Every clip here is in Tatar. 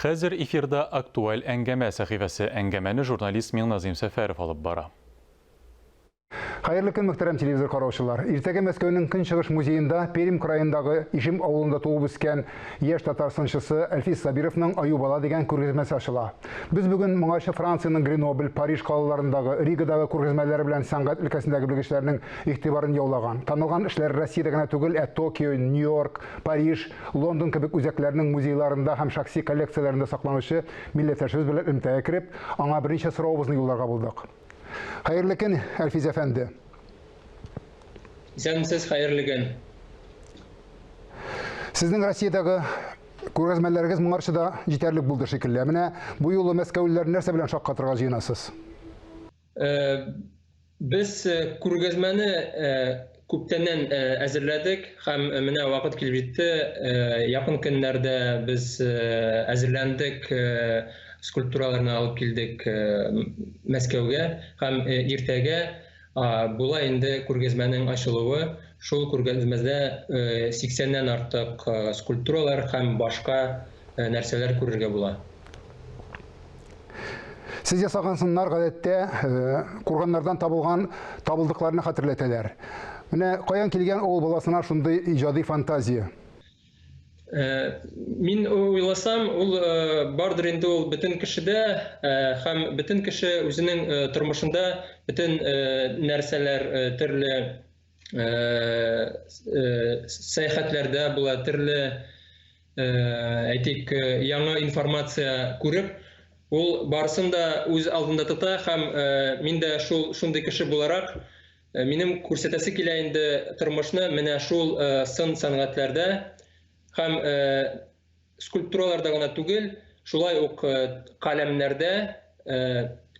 Хәзер эфирда Актуаль әңгәмә сәхифәсе. Әңгәмәне журналист Миңназыйм Сәфәров алып бара. Хәерле көн, мөхтәрәм телевизор караучылар. Иртәгә Мәскәүнең Көнчыгыш музеенда Пермь краендагы Ишим авылында туып үскән яшь татар сынчысы Әлфис Сабировның Аю бала дигән күргәзмәсе ачыла. Без бүген моңарчы Франциянең Гренобль, Париж калаларындагы, Ригадагы күргәзмәләре белән сәнгать өлкәсендәге белгечләрнең игътибарын яулаган, танылган эшләре Россиядә генә түгел, ә Токио, Нью-Йорк, Париж, Лондон кебек үзәкләрнең музейларында һәм шәхси коллекцияләрендә сакланучы милләттәшебез белән элемтәгә кереп, аңа берничә соравыбызны юлларга булдык. Хәерле көн, Әлфиз әфәнде. Исәнмесез, хәерле көн. Сезнең Россиядәге күргәзмәләрегез моңарчы да җитәрлек булды шикелле. Ә менә бу юлы мәскәүлеләр нәрсә белән шаккатырга җыенасыз? Э, без э, күргәзмәне э, күптәннән әзерләдек һәм менә вакыт килеп җитте. Якын көннәрдә без әзерләндек, скульптураларны алып килдек Мәскәүгә һәм иртәгә була инде күргәзмәнең ачылуы. Шул күргәзмәдә 80-нән артык скульптуралар һәм башка нәрсәләр күрергә була. Сез ясаган сыннар гадәттә курганнардан табылган табылдыкларны хәтерләтәләр. Менә каян килгән авыл баласына шундый иҗади фантазия? Мин уйласам, ул бардыр инде ул бөтен кешедә һәм бөтен кеше үзенең тормышында бөтен нәрсәләр төрле сәяхәтләрдә була, төрле әйтик, яңа информация күреп, ул барысын да үз алдында тота һәм мин дә шул шундый кеше буларак, минем күрсәтәсе килә инде тормышны менә шул сын сәнгатьләрдә һәм скульптураларда гына түгел, шулай ук каләмнәрдә,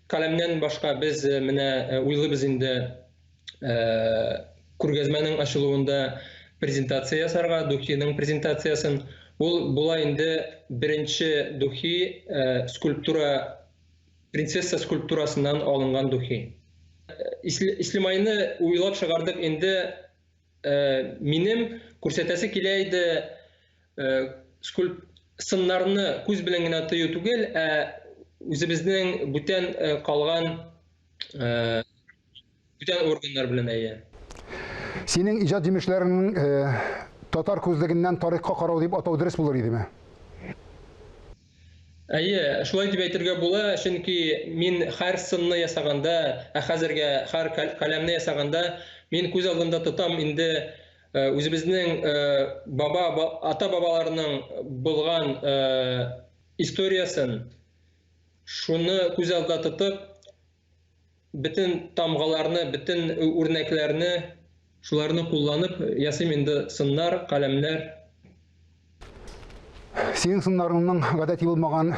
каләмнән башка без менә уйлыйбыз инде күргәзмәнең ачылуында презентация ясарга, духиның презентациясен. Ул була инде беренче духи скульптура, принцесса скульптурасыннан алынган духи. Ислемайны уйлап чыгардык инде, минем күрсәтәсе килә иде скульп сыннарны күз белән генә тою түгел, ә үзебезнең бүтән калган Бүтән органнар белән, әйе. Синең иҗат җимешләреңнең татар күзлегеннән тарихка карау дип атау дөрес булыр идеме? Әйе, шулай дип әйтергә була, чөнки мин һәр сынны ясаганда, ә хәзергә һәр каләмне ясаганда, мин күз алдында тотам инде үзебезнең баба, ата-бабаларның булган историясен, шуны күз алдында тотып, Бөтен тамгаларны, бөтен үрнәкләрне, шуларны кулланып ясыйм инде сыннар, каләмнәр. Синең сыннарыңның гадәти булмаган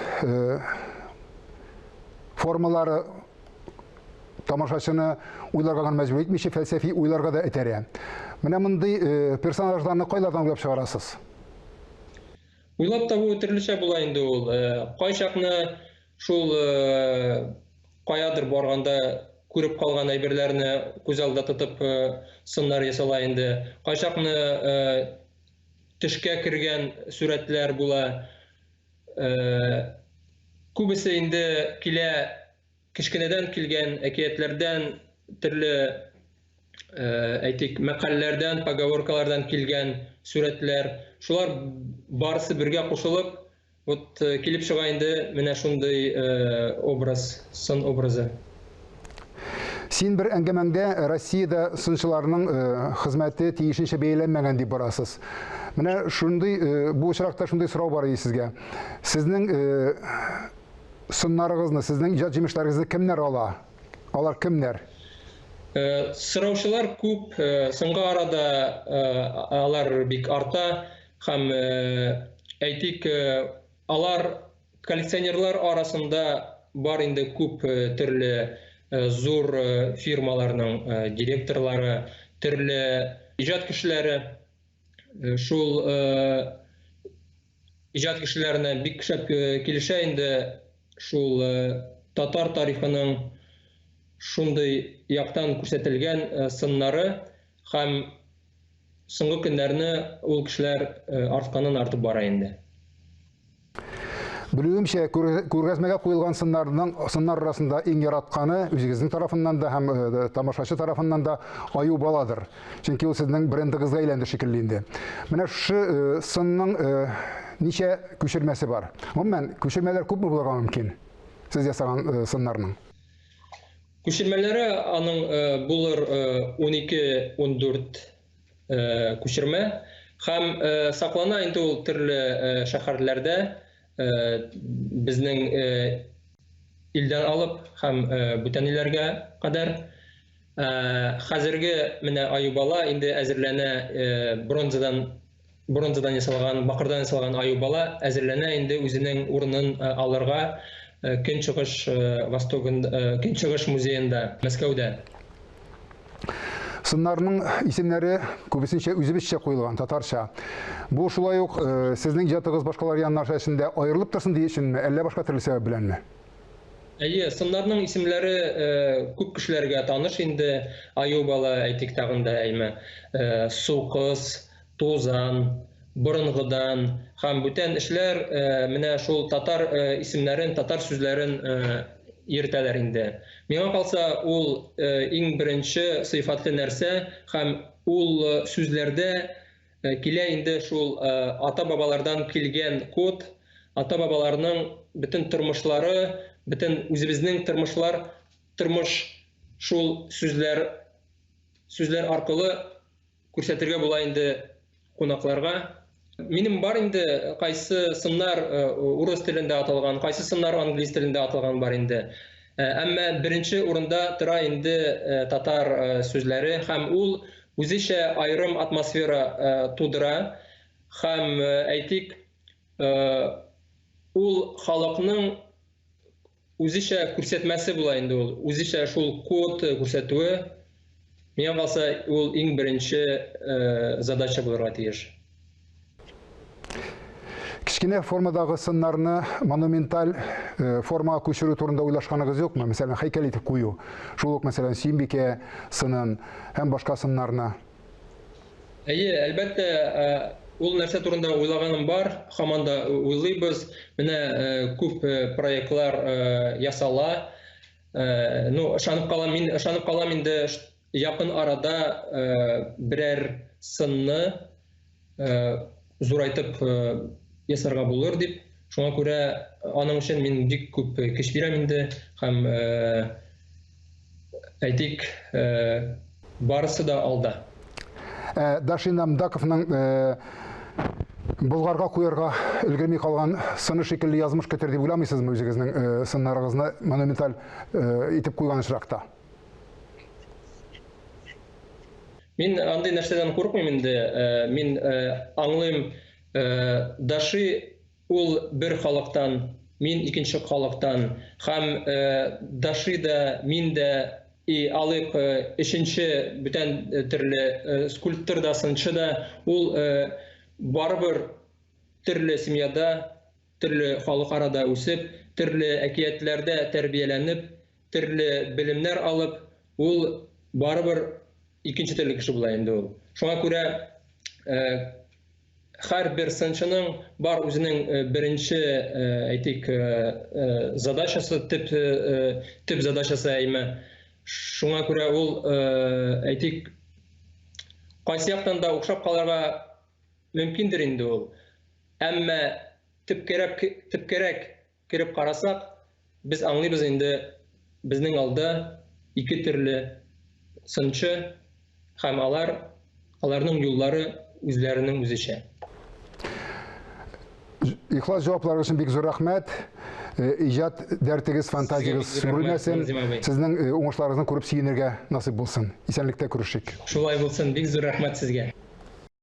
формалары тамашачыны уйларга гына мәҗбүр итмичә, фәлсәфи уйларга да этәрә. Менә мондый персонажларны кайлардан уйлап чыгарасыз? Уйлап табу төрлечә була инде ул. Кайчакны Шул каядыр барганда күреп калган әйберләрне күз алдында тотып сыннар ясала инде. Кайчакны төшкә кергән сурәтләр була. Күбесе инде килә кечкенәдән килгән әкиятләрдән, төрле әйтик, мәкальләрдән, поговоркалардан килгән сурәтләр. Шулар барысы бергә кушылып, Вот килеп чыга инде менә шундый образ, сын образы. Син бер әңгәмәңдә Россиядә сынчыларның хезмәте тиешенчә бәяләнмәгән дип барасыз. Менә шундый, бу очракта шундый сорау бар иде сезгә. Сезнең сыннарыгызны, сезнең иҗат җимешләрегезне кемнәр ала? Алар кемнәр? Сораучылар күп, соңгы арада алар бик арта. Һәм, әйтик, алар коллекционерлар арасында бар инде күп төрле зур фирмаларның директорлары, төрле иҗат кешеләре. Шул иҗат кешеләренә бик шәп килешә инде шул татар тарихының шундый яктан күрсәтелгән сыннары һәм Соңгы көннәрне ул кешеләр артканнан артып бара инде. Белүемчә, күргәзмәгә куелган сыннарның сыннар арасында иң яратканы үзегезнең тарафыннан да һәм э, тамашачы тарафыннан да Аю баладыр. Чөнки ул сезнең брендыгызга әйләнде шикелле инде. Менә шушы э, сынның э, ничә күчермәсе бар? Гомумән, күчермәләр күпме булырга мөмкин? Сез ясаган сыннарның. Күчермәләре аның булыр 12-14 күчермә һәм саклана инде ул төрле шәһәрләрдә безнең илдән алып һәм бүтән илләргә кадәр. Хәзерге менә аю бала инде әзерләнә бронзадан бронзадан ясалган, бакырдан ясалган аю бала әзерләнә инде үзенең урынын алырга Көнчыгыш Востогын Көнчыгыш музеенда, Мәскәүдә. Сыннарның исемнәре күбесенчә үзебезчә куелган, татарча. Бу шулай ук сезнең иҗатыгыз башкалар янына эчендә аерылып торсын дию өченме, әллә башка төрле сәбәп беләнме? Әйе, сыннарның исемнәре күп кешеләргә таныш инде. Аю бала, әйтик тагын да, әйме, Су кыз, Тузан, Борынгыдан һәм бүтән эшләр менә шул татар исемнәрен, татар сүзләрен йөртәләр инде. Миңа калса, ул иң беренче сыйфатлы нәрсә һәм ул сүзләрдә Килә инде шул ата-бабалардан килгән код, ата-бабаларның бөтен тормышлары, бөтен үзебезнең тормышлар, тормыш шул сүзләр, сүзләр аркылы күрсәтергә була инде кунакларга. Минем бар инде кайсы сыннар урыс телендә аталган, кайсы сыннар английс телендә аталган бар инде. Әмма беренче урында тора инде татар сүзләре һәм ул Үзечә аерым атмосфера тудыра һәм, әйтик, ул халыкның үзечә күрсәтмәсе була инде ул, үзечә шул код күрсәтүе, миңа калса, ул иң беренче задача булырга тиеш. Кечкенә формадагы сыннарны монументаль э, формага күчерү турында уйлашканыгыз юкмы? Мәсәлән, һәйкәл итеп кую. Шул ук, мәсәлән, Сөембикә сынын һәм башка сыннарны. Әйе, әлбәттә, э, ул нәрсә турында уйлаганым бар, һаман да уйлыйбыз. Менә э, күп проектлар ясала. Ну, ышанып калам, мин ышанып калам инде, якын арада берәр сынны зурайтып ясарга булыр дип. Шуңа күрә аның өчен мин бик күп көч бирәм инде һәм әйтик, барысы да алда. Даши Намдаковның Болгарга куярга өлгерми калган сыны шикелле язмыш көтер дип уйламыйсызмы үзегезнең сыннарыгызны монументаль итеп куйган очракта? Мин андый нәрсәдән курыкмыйм инде. Э, мин э, аңлыйм, э, Даши ул бер халыктан, мин икенче халыктан. Һәм Даши да, мин дә и алыйк өченче бүтән төрле скульптор да, сынчы да, ул барыбер төрле семьяда, төрле халык арада үсеп, төрле әкиятләрдә тәрбияләнеп, төрле белемнәр алып, ул барыбер икенче төрле кеше була инде ул. Шуңа күрә э, һәрбер сынчының бар үзенең э, беренче, э, әйтик, задачасы, төп төп задачасы әйме. Шуңа күрә ул, әйтик, кайсы яктан да охшап калырга мөмкиндер инде ул. Әмма төпкәрәк төпкәрәк Кереп карасак, без аңлыйбыз инде, безнең алда ике төрле сынчы һәм алар, аларның юллары үзләренең үзечә. Ихлас җавапларыгыз өчен бик зур рәхмәт. Э, иҗат дәртегез, фантазиягез сүрелмәсен. Сезнең э, уңышларыгызны күреп сөенергә насыйп булсын. Исәнлектә күрешик. Шулай булсын. Бик зур рәхмәт сезгә.